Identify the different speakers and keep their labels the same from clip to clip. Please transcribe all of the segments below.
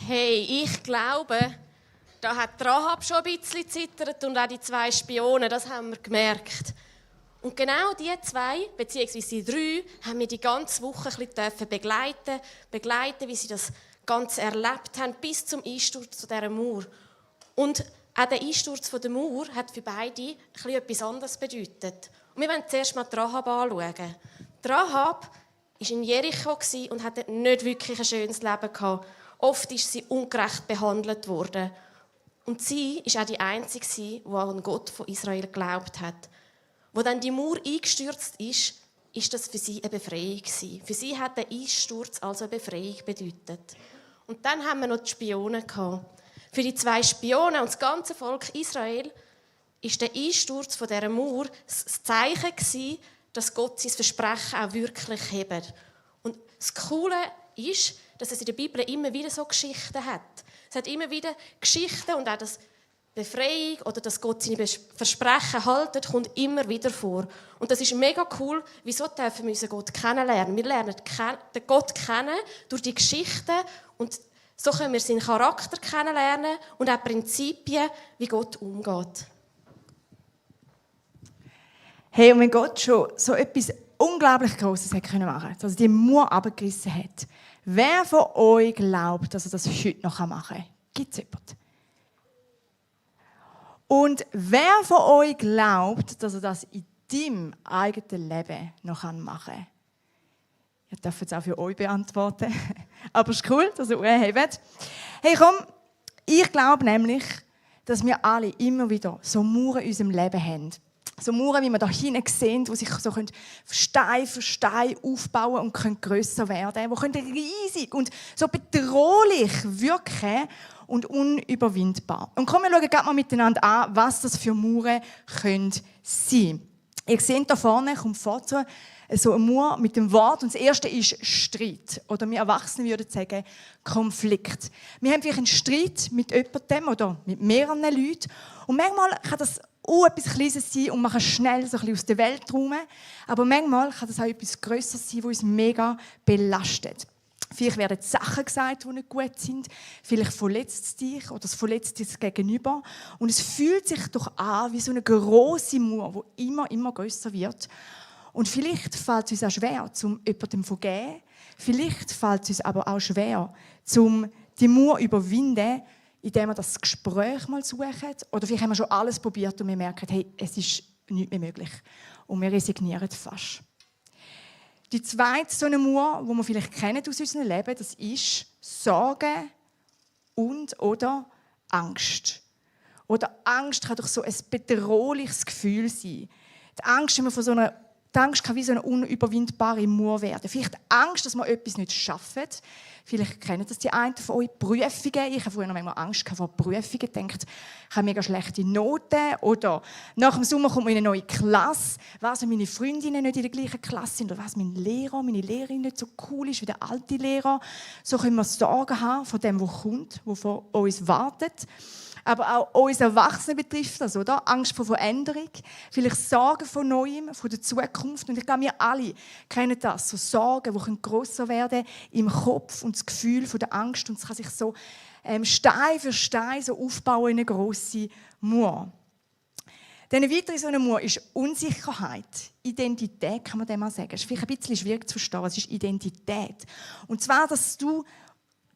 Speaker 1: Hey, ich glaube, da hat Rahab schon ein bisschen gezittert und auch die 2 Spione, das haben wir gemerkt. Und genau die 2, beziehungsweise die 3, haben wir die ganze Woche ein bisschen begleiten, wie sie das Ganze erlebt haben, bis zum Einsturz dieser Mauer. Und auch der Einsturz der Mauer hat für beide etwas anderes bedeutet. Und wir wollen zuerst mal die Rahab anschauen. Die Rahab war in Jericho und hatte nicht wirklich ein schönes Leben gehabt. Oft ist sie ungerecht behandelt worden. Und sie war auch die Einzige, die an Gott von Israel geglaubt hat. Wo dann die Mauer eingestürzt ist, ist das für sie eine Befreiung gewesen. Für sie hat der Einsturz also eine Befreiung bedeutet. Und dann haben wir noch die Spione gehabt. Für die 2 Spione und das ganze Volk Israel ist der Einsturz von dieser Mauer das Zeichen gewesen, dass Gott sein Versprechen auch wirklich hebt. Und das Coole ist, dass es in der Bibel immer wieder so Geschichten hat. Es hat immer wieder Geschichten und auch das Befreiung oder dass Gott seine Versprechen hält, kommt immer wieder vor. Und das ist mega cool. Wieso dürfen wir Gott kennenlernen? Wir lernen den Gott kennen durch die Geschichten und so können wir seinen Charakter kennenlernen und auch Prinzipien, wie Gott umgeht.
Speaker 2: Hey, und wenn Gott schon so etwas unglaublich Grosses machen konnte, dass er die Mauer runtergerissen hat, wer von euch glaubt, dass er das heute noch machen kann? Gibt es jemanden? Und wer von euch glaubt, dass er das in deinem eigenen Leben noch machen kann? Ihr dürft es auch für euch beantworten. Aber es ist cool, dass ihr habt. Hey, komm, ich glaube nämlich, dass wir alle immer wieder so Mauern in unserem Leben haben. So Mauern, wie wir da hinten sehen, die sich so Stein für Stein aufbauen und können grösser werden. Die können riesig und so bedrohlich wirken und unüberwindbar. Und komm, wir schauen gerade mal miteinander an, was das für Mauern sein können. Ihr seht da vorne, kommt vor so eine Mauer mit dem Wort. Und das erste ist Streit. Oder wir Erwachsene würden sagen, Konflikt. Wir haben vielleicht einen Streit mit jemandem oder mit mehreren Leuten. Und manchmal kann das etwas Kleines sein und man kann schnell so ein bisschen aus der Welt räumen. Aber manchmal kann das auch etwas Grösseres sein, das uns mega belastet. Vielleicht werden Sachen gesagt, die nicht gut sind. Vielleicht verletzt es dich oder es verletzt dich gegenüber. Und es fühlt sich doch an wie so eine grosse Mauer, die immer grösser wird. Und vielleicht fällt es uns auch schwer, jemandem zu vergeben. Vielleicht fällt es uns aber auch schwer, die Mauer zu überwinden, indem wir das Gespräch mal suchen. Oder vielleicht haben wir schon alles probiert und wir merken, hey, es ist nichts mehr möglich. Und wir resignieren fast. Die zweite so eine Mauer, die wir vielleicht kennen aus unserem Leben, das ist Sorge und/oder Angst. Oder Angst kann doch so ein bedrohliches Gefühl sein. Die Angst, die Angst kann wie so eine unüberwindbare Mauer werden. Vielleicht Angst, dass wir etwas nicht schaffen. Vielleicht kennen das die einen von euch. Prüfungen. Ich habe früher noch manchmal Angst vor Prüfungen. Ich dachte, ich habe mega schlechte Noten. Oder nach dem Sommer kommt eine neue Klasse. Was, wenn meine Freundinnen nicht in der gleichen Klasse sind? Oder was, meine Lehrerin nicht so cool ist wie der alte Lehrer? So können wir Sorgen haben vor dem, was kommt, was vor uns wartet. Aber auch uns Erwachsene betrifft das, oder? Angst vor Veränderung, vielleicht Sorgen vor Neuem, vor der Zukunft. Und ich glaube, wir alle kennen das, so Sorgen, die grosser werden im Kopf und das Gefühl von der Angst. Und es kann sich so Stein für Stein so aufbauen in eine grosse Mauer. Dann eine weitere so eine Mauer ist Unsicherheit. Identität, kann man dem mal sagen. Das ist vielleicht ein bisschen schwierig zu verstehen, es ist Identität. Und zwar, dass du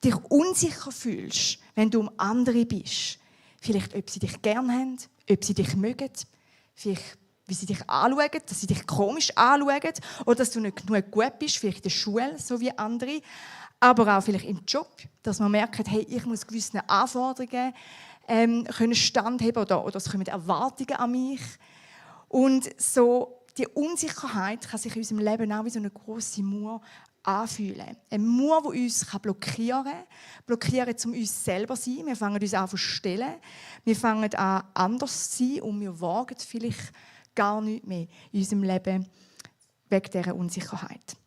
Speaker 2: dich unsicher fühlst, wenn du um andere bist. Vielleicht, ob sie dich gerne haben, ob sie dich mögen, vielleicht, wie sie dich anschauen, dass sie dich komisch anschauen oder dass du nicht genug gut bist, vielleicht in der Schule, so wie andere, aber auch vielleicht im Job, dass man merkt, hey, ich muss gewissen Anforderungen können standhalten oder es kommen Erwartungen an mich. Und so die Unsicherheit kann sich in unserem Leben auch wie so eine grosse Mauer anfühlen. Eine Mauer, die uns blockieren kann. Blockieren, um uns selber zu sein. Wir fangen uns an zu verstellen. Wir fangen an, anders zu sein und wir wagen vielleicht gar nichts mehr in unserem Leben wegen dieser Unsicherheit.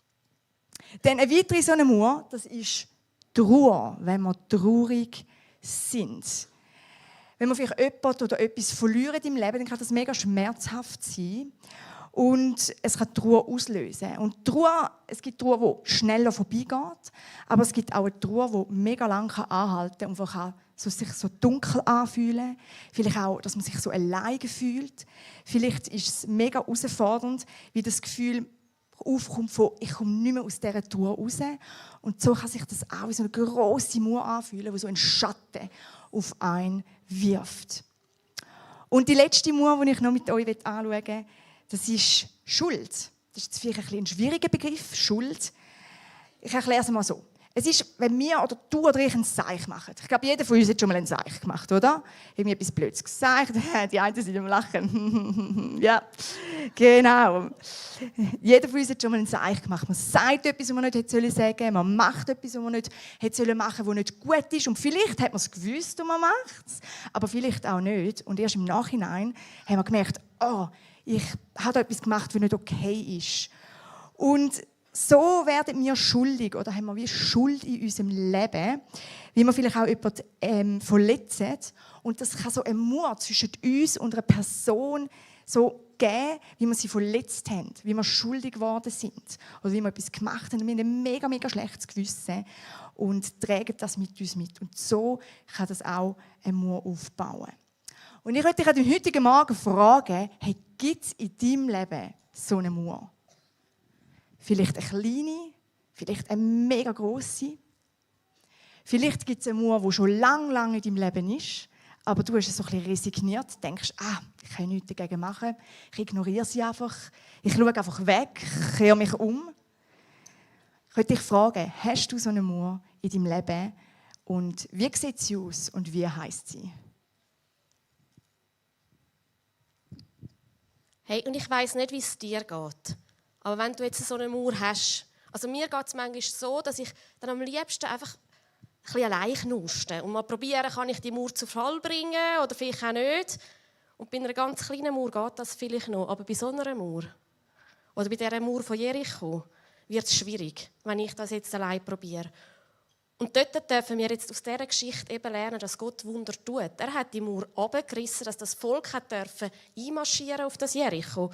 Speaker 2: Dann eine weitere so eine Mauer, das ist Trauer, wenn wir traurig sind. Wenn wir vielleicht jemanden oder etwas verlieren im Leben, dann kann das mega schmerzhaft sein. und es kann Trauer auslösen. Und Trauer, es gibt Trauer, die schneller vorbeigeht, aber es gibt auch eine Trauer, die mega lang anhalten kann und die kann sich so dunkel anfühlen. Vielleicht auch, dass man sich so alleine fühlt. Vielleicht ist es mega herausfordernd, wie das Gefühl aufkommt von, ich komme nicht mehr aus dieser Trauer raus. Und so kann sich das auch wie so eine grosse Mauer anfühlen, die so einen Schatten auf einen wirft. Und die letzte Mauer, die ich noch mit euch anschauen will, das ist Schuld. Das ist jetzt vielleicht ein schwieriger Begriff, Schuld. Ich erkläre es mal so. Es ist, wenn wir oder du oder ich ein Seich machen. Ich glaube, jeder von uns hat schon mal ein Seich gemacht, oder? Irgendwie etwas Blödes gesagt. Die einen sind am Lachen. Ja, genau. Jeder von uns hat schon mal ein Seich gemacht. Man sagt etwas, was man nicht hätte sagen sollen. Man macht etwas, was man nicht hätte machen sollen, was nicht gut ist. Und vielleicht hat man es gewusst, und man macht es. Aber vielleicht auch nicht. Und erst im Nachhinein haben wir gemerkt, ich habe etwas gemacht, was nicht okay ist. Und so werden wir schuldig oder haben wir wie Schuld in unserem Leben, wie wir vielleicht auch jemanden verletzen. Und das kann so eine Mauer zwischen uns und einer Person so geben, wie wir sie verletzt haben, wie wir schuldig geworden sind oder wie wir etwas gemacht haben. Wir haben ein mega, mega schlechtes Gewissen und tragen das mit uns mit. Und so kann das auch eine Mauer aufbauen. Und ich möchte dich an heutigen Morgen fragen, hey, gibt es in deinem Leben so eine Mauer? Vielleicht eine kleine, vielleicht eine mega grosse. Vielleicht gibt es eine Mauer, die schon lange in deinem Leben ist, aber du hast es so ein bisschen resigniert, denkst, ich kann nichts dagegen machen, ich ignoriere sie einfach, ich schaue einfach weg, ich kehre mich um. Ich möchte dich fragen, hast du so eine Mauer in deinem Leben und wie sieht sie aus und wie heisst sie?
Speaker 1: Hey, und ich weiss nicht, wie es dir geht. Aber wenn du jetzt so eine Mauer hast, also mir geht es manchmal so, dass ich dann am liebsten einfach ein bisschen allein knuste und mal probieren, kann ich die Mauer zu Fall bringen oder vielleicht auch nicht. Und bei einer ganz kleinen Mauer geht das vielleicht noch, aber bei so einer Mauer oder bei dieser Mauer von Jericho wird es schwierig, wenn ich das jetzt allein probiere. Und dort dürfen wir jetzt aus dieser Geschichte eben lernen, dass Gott Wunder tut. Er hat die Mauer runtergerissen, dass das Volk einmarschieren auf das Jericho.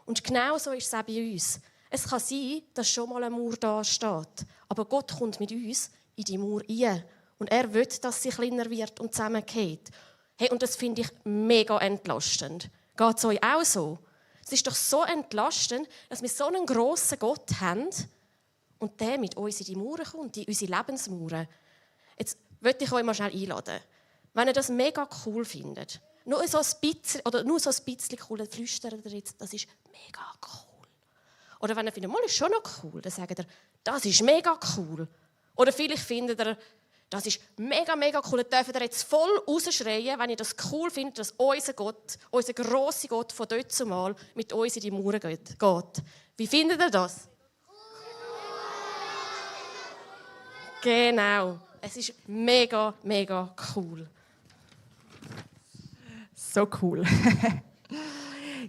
Speaker 1: Und genau so ist es auch bei uns. Es kann sein, dass schon mal eine Mauer da steht. Aber Gott kommt mit uns in die Mauer rein. Und er will, dass sie kleiner wird und zusammengeht. Hey, und das finde ich mega entlastend. Geht es euch auch so? Es ist doch so entlastend, dass wir so einen grossen Gott haben und der mit uns in die Mauern kommt, in unsere Lebensmauern. Jetzt möchte ich euch mal schnell einladen. Wenn ihr das mega cool findet, nur so ein bisschen cool, dann flüstert ihr jetzt, das ist mega cool. Oder wenn ihr findet, das ist schon noch cool, dann sagt ihr, das ist mega cool. Oder vielleicht findet ihr, das ist mega, mega cool. Dann dürft ihr jetzt voll rausschreien, wenn ihr das cool findet, dass unser Gott, unser grosser Gott von dort zumal mit uns in die Mauern geht. Wie findet ihr das? Genau. Es ist mega, mega cool.
Speaker 2: So cool.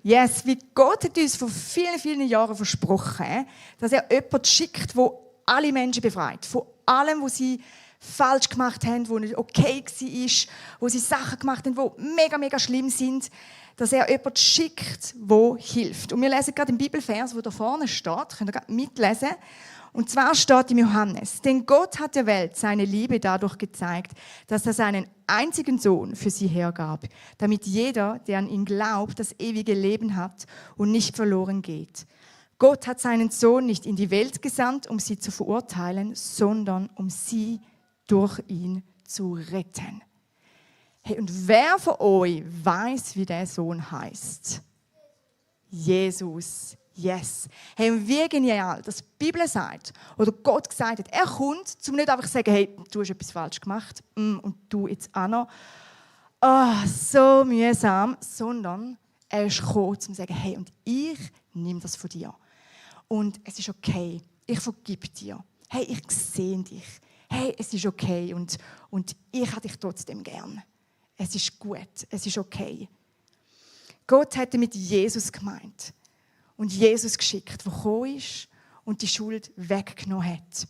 Speaker 2: Yes, wie Gott hat uns vor vielen, vielen Jahren versprochen, dass er jemanden schickt, der alle Menschen befreit. Von allem, was sie falsch gemacht haben, was nicht okay war, wo sie Sachen gemacht haben, die mega, mega schlimm sind. Dass er jemanden schickt, der hilft. Und wir lesen gerade den Bibelvers, der da vorne steht. Könnt ihr gerade mitlesen. Und zwar steht im Johannes: Denn Gott hat der Welt seine Liebe dadurch gezeigt, dass er seinen einzigen Sohn für sie hergab, damit jeder, der an ihn glaubt, das ewige Leben hat und nicht verloren geht. Gott hat seinen Sohn nicht in die Welt gesandt, um sie zu verurteilen, sondern um sie durch ihn zu retten. Hey, und wer von euch weiß, wie der Sohn heißt? Jesus. Yes. Hey, wie genial, dass die Bibel sagt, oder Gott gesagt hat, er kommt, um nicht einfach zu sagen, hey, du hast etwas falsch gemacht und du jetzt auch noch. So mühsam, sondern er ist gekommen, um zu sagen, hey, und ich nehme das von dir. Und es ist okay, ich vergib dir. Hey, ich sehe dich. Hey, es ist okay und ich habe dich trotzdem gern. Es ist gut, es ist okay. Gott hatte mit Jesus gemeint. Und Jesus geschickt, der gekommen ist und die Schuld weggenommen hat.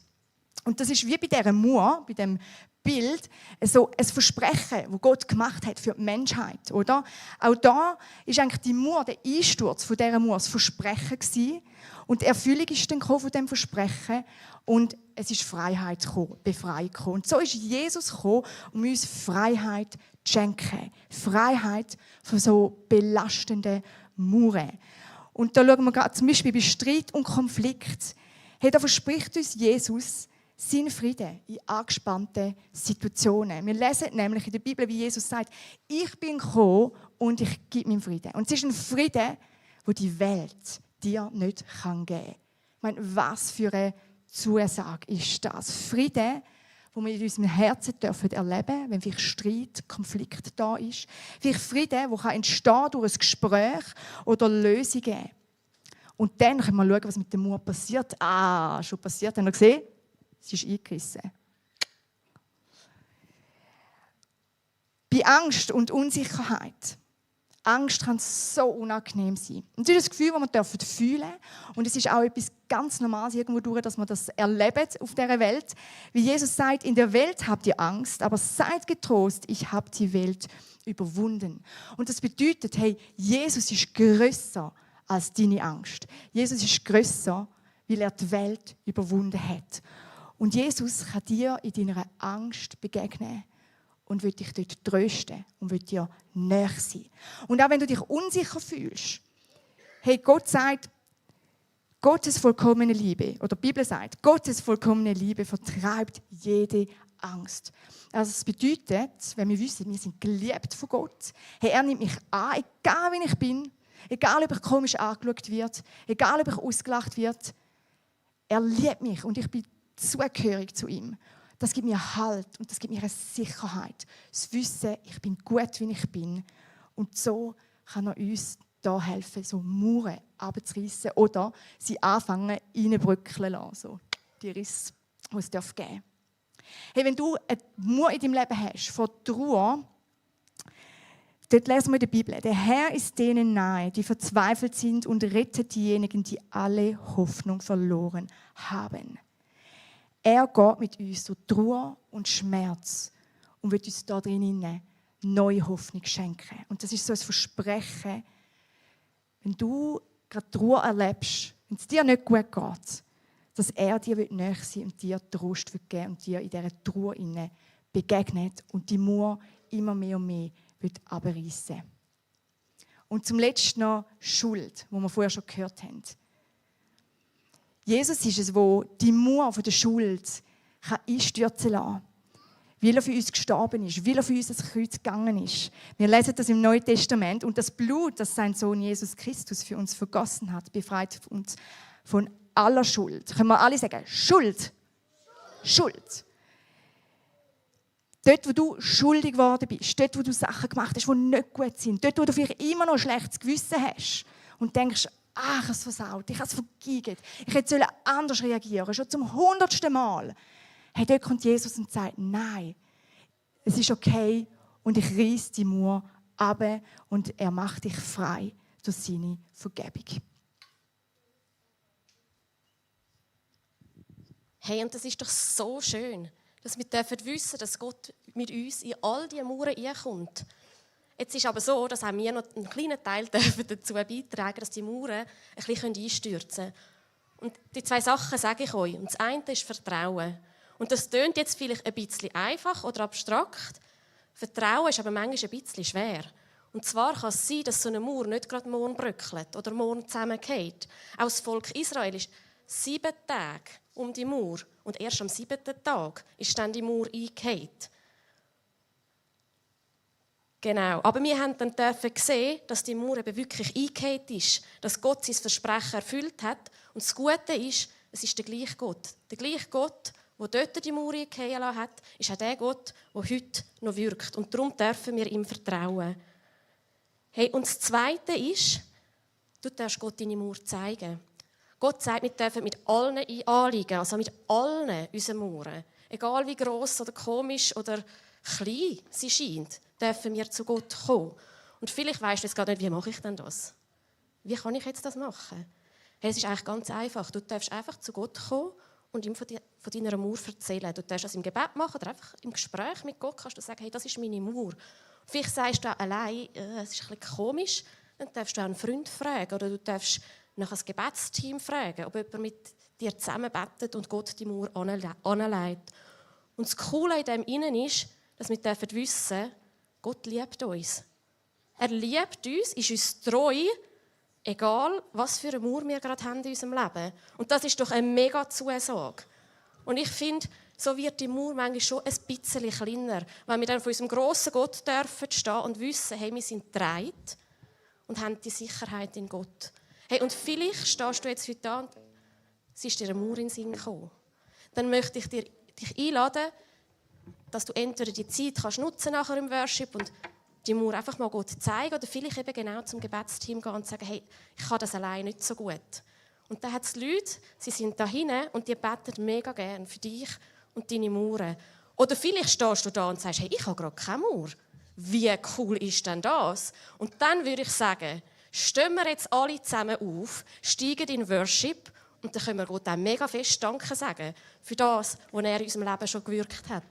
Speaker 2: Und das ist wie bei dieser Mauer, bei dem Bild, so ein Versprechen, das Gott gemacht hat für die Menschheit, oder? Auch da ist eigentlich die Mauer, der Einsturz von dieser Mauer, das Versprechen gewesen. Und die Erfüllung ist dann von diesem Versprechen und es ist Freiheit gekommen, Befreiung gekommen. Und so ist Jesus gekommen, um uns Freiheit zu schenken. Freiheit von so belastenden Mauern. Und da schauen wir gerade zum Beispiel bei Streit und Konflikt. Hey, da verspricht uns Jesus seinen Frieden in angespannten Situationen. Wir lesen nämlich in der Bibel, wie Jesus sagt, ich bin gekommen und ich gebe meinen Frieden. Und es ist ein Frieden, den die Welt dir nicht geben kann. Ich meine, was für eine Zusage ist das? Frieden, den wir in unserem Herzen erleben dürfen, wenn vielleicht Streit, Konflikt da ist. Vielleicht Frieden, der entstehen durch ein Gespräch oder Lösungen. Und dann können wir schauen, was mit der Mauer passiert. Schon passiert. Habt ihr gesehen? Sie ist eingerissen. Bei Angst und Unsicherheit. Angst kann so unangenehm sein. Und das ist das Gefühl, das wir fühlen dürfen. Und es ist auch etwas ganz Normales irgendwo durch, dass wir das erleben auf dieser Welt. Wie Jesus sagt, in der Welt habt ihr Angst, aber seid getrost, ich habe die Welt überwunden. Und das bedeutet, hey, Jesus ist grösser als deine Angst. Jesus ist grösser, weil er die Welt überwunden hat. Und Jesus kann dir in deiner Angst begegnen und will dich dort trösten und will dir näher sein. Und auch wenn du dich unsicher fühlst, hey, Gott sagt, Gottes vollkommene Liebe, oder die Bibel sagt, Gottes vollkommene Liebe vertreibt jede Angst. Also das bedeutet, wenn wir wissen, wir sind geliebt von Gott, hey, er nimmt mich an, egal wie ich bin, egal ob ich komisch angeschaut werde, egal ob ich ausgelacht werde, er liebt mich und ich bin zugehörig zu ihm. Das gibt mir Halt und das gibt mir eine Sicherheit. Das Wissen, ich bin gut, wie ich bin. Und so kann er uns da helfen, so Mauern abzureißen oder sie anfangen, reinbröckeln lassen. So die Risse, die es geben darf. Hey, wenn du eine Mauer in deinem Leben hast, von Trauer, dort lesen wir in der Bibel, der Herr ist denen nahe, die verzweifelt sind und rettet diejenigen, die alle Hoffnung verloren haben. Er geht mit uns durch Trauer und Schmerz und wird uns da drinnen neue Hoffnung schenken. Und das ist so ein Versprechen, wenn du gerade Trauer erlebst, wenn es dir nicht gut geht, dass er dir näher sein und dir Trost geben wird und dir in dieser Trauer begegnet und die Mauer immer mehr und mehr wird abreißen. Und zum Letzten noch Schuld, wo wir vorher schon gehört haben. Jesus ist es, wo die Mauer von der Schuld einstürzen lassen kann. Weil er für uns gestorben ist, weil er für uns ans Kreuz gegangen ist. Wir lesen das im Neuen Testament. Und das Blut, das sein Sohn Jesus Christus für uns vergossen hat, befreit uns von aller Schuld. Können wir alle sagen, Schuld. Schuld. Dort, wo du schuldig geworden bist, dort, wo du Sachen gemacht hast, die nicht gut sind, dort, wo du vielleicht immer noch ein schlechtes Gewissen hast und denkst, ich habe es versaut, ich habe es vergeigt, ich hätte anders reagieren, schon zum 100. Mal. Hey, dort kommt Jesus und sagt, nein, es ist okay und ich reiss die Mauer ab und er macht dich frei durch seine Vergebung.
Speaker 1: Hey, und das ist doch so schön, dass wir wissen dürfen, dass Gott mit uns in all diese Mauern reinkommt. Jetzt ist aber so, dass auch wir noch einen kleinen Teil dazu beitragen, dass die Mauern ein bisschen einstürzen können. Und die zwei Sachen sage ich euch. Und das eine ist Vertrauen. Und das klingt jetzt vielleicht ein bisschen einfach oder abstrakt. Vertrauen ist aber manchmal ein bisschen schwer. Und zwar kann es sein, dass so eine Mauer nicht gerade morgen bröckelt oder morgen zusammenfällt. Auch das Volk Israel ist 7 Tage um die Mauer. Und erst am 7. Tag ist dann die Mauer eingefallen. Genau. Aber wir haben dann gesehen, dass die Mauer eben wirklich eingefallen ist, dass Gott sein Versprechen erfüllt hat. Und das Gute ist, es ist der gleiche Gott. Der gleiche Gott, der dort die Mauer eingefallen lassen hat, ist auch der Gott, der heute noch wirkt. Und darum dürfen wir ihm vertrauen. Hey, und das Zweite ist, du darfst Gott deine Mauer zeigen. Gott sagt, wir dürfen mit allen Anliegen, also mit allen unseren Mauern, egal wie gross oder komisch oder klein sie scheint, dürfen wir zu Gott kommen. Und vielleicht weisst du jetzt gerade nicht, wie mache ich denn das? Wie kann ich jetzt das machen? Hey, es ist eigentlich ganz einfach. Du darfst einfach zu Gott kommen und ihm von deiner Mauer erzählen. Du darfst das im Gebet machen oder einfach im Gespräch mit Gott kannst du sagen, hey, das ist meine Mauer. Vielleicht sagst du auch allein, es ist ein bisschen komisch, dann darfst du auch einen Freund fragen oder du darfst nach einem Gebetsteam fragen, ob jemand mit dir zusammen betet und Gott die Mauer anlegt. Und das Coole in dem Innen ist, dass wir wissen dürfen, Gott liebt uns. Er liebt uns, ist uns treu, egal was für eine Mauer wir gerade haben in unserem Leben. Und das ist doch eine mega Zusage. Und ich finde, so wird die Mauer manchmal schon ein bisschen kleiner, weil wir dann von unserem grossen Gott dürfen stehen und wissen, hey, wir sind getragen und haben die Sicherheit in Gott. Hey, und vielleicht stehst du jetzt heute da und es ist dir eine Mauer in den Sinn gekommen. Dann möchte ich dich einladen, dass du entweder die Zeit kannst nutzen nachher im Worship und die Mauer einfach mal Gott zeigen oder vielleicht eben genau zum Gebetsteam gehen und sagen, hey, ich kann das allein nicht so gut. Und dann hat es Leute, sie sind da hinten und die beten mega gerne für dich und deine Mauern. Oder vielleicht stehst du da und sagst, hey, ich habe gerade keine Mauer. Wie cool ist denn das? Und dann würde ich sagen, stehen wir jetzt alle zusammen auf, steigen in Worship und dann können wir Gott auch mega fest Danke sagen für das, was er in unserem Leben schon gewirkt hat.